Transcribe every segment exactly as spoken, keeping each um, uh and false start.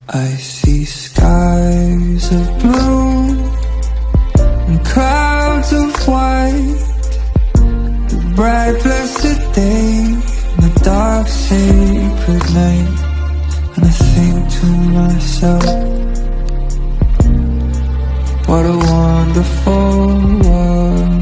I see skies of blue and clouds of white, the bright blessed day and the dark sacred night. And I think to myself, what a wonderful world.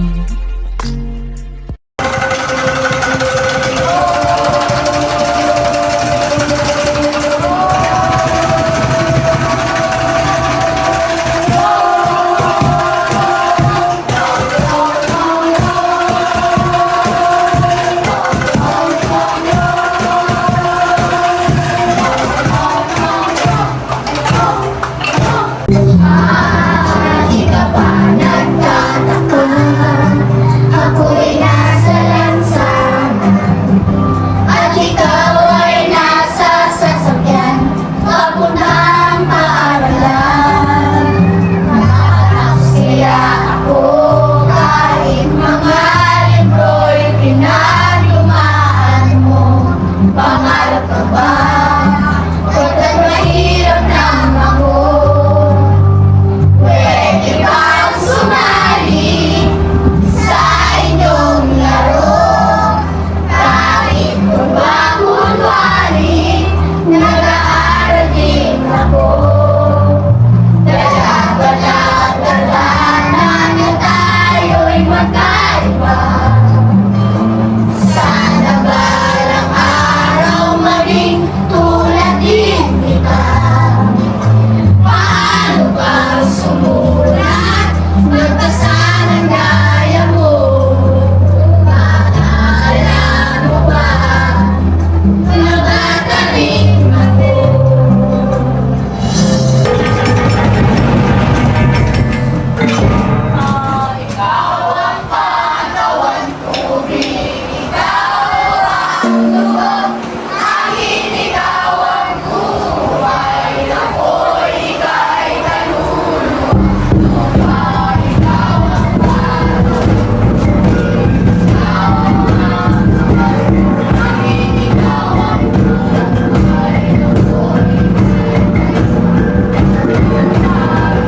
Di ka pa nagtataka, ako'y nasa lansangan, at ikaw ay nasa sasakyan, papuntang paaralan. Nakakasaya ako kahit mga libro'y pinaglumaan mo. Pangarap ka ba? Pagkat mahirap lang ako. Pwede bang sumali sa inyong laro? Kahit pa ba kunwari, nag-aaral din ako. Dala-dala, dala na tayo'y magkaiba. Sana balang araw maging tulad din kita. Paano ba sumulat, magbasa ng diary mo? Maalala mo ba, nagtatanim ako? Ikaw ang pangatawan ko, ikaw ang loob, tanging ikaw ang buhay, ako'y ika'y kaluluwa. Ikaw ang pangatawan ko, ikaw ang loob, tanging ikaw ang buhay, ako'y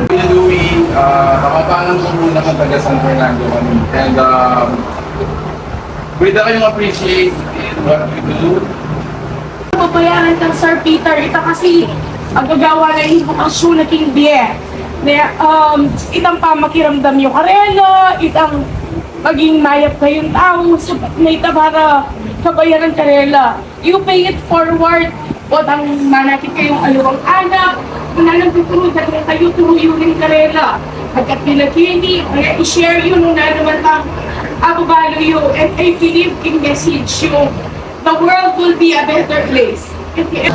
Kuya Louie, ah, Kapampangan ko muna kang taga San Fernando kami. And, um, pwede kayong appreciate in what you do. Papayaran kang Sir Peter, ita kasi agagawa na yung bukasyon na king bie. Na, um, itang pamakiramdam yu karela, itang maging mayap kayung tau, sapat na ita para kabayaran karela. You pay it forward. Potang manakit kayung alwang anak, nung nanung tuturu, dating kayu, turu yu rin karela. Pagkat nila kini, kaya i-share yu nung nanu man pang ababalu yu, and I believe in message yu. The world will be a better place. If you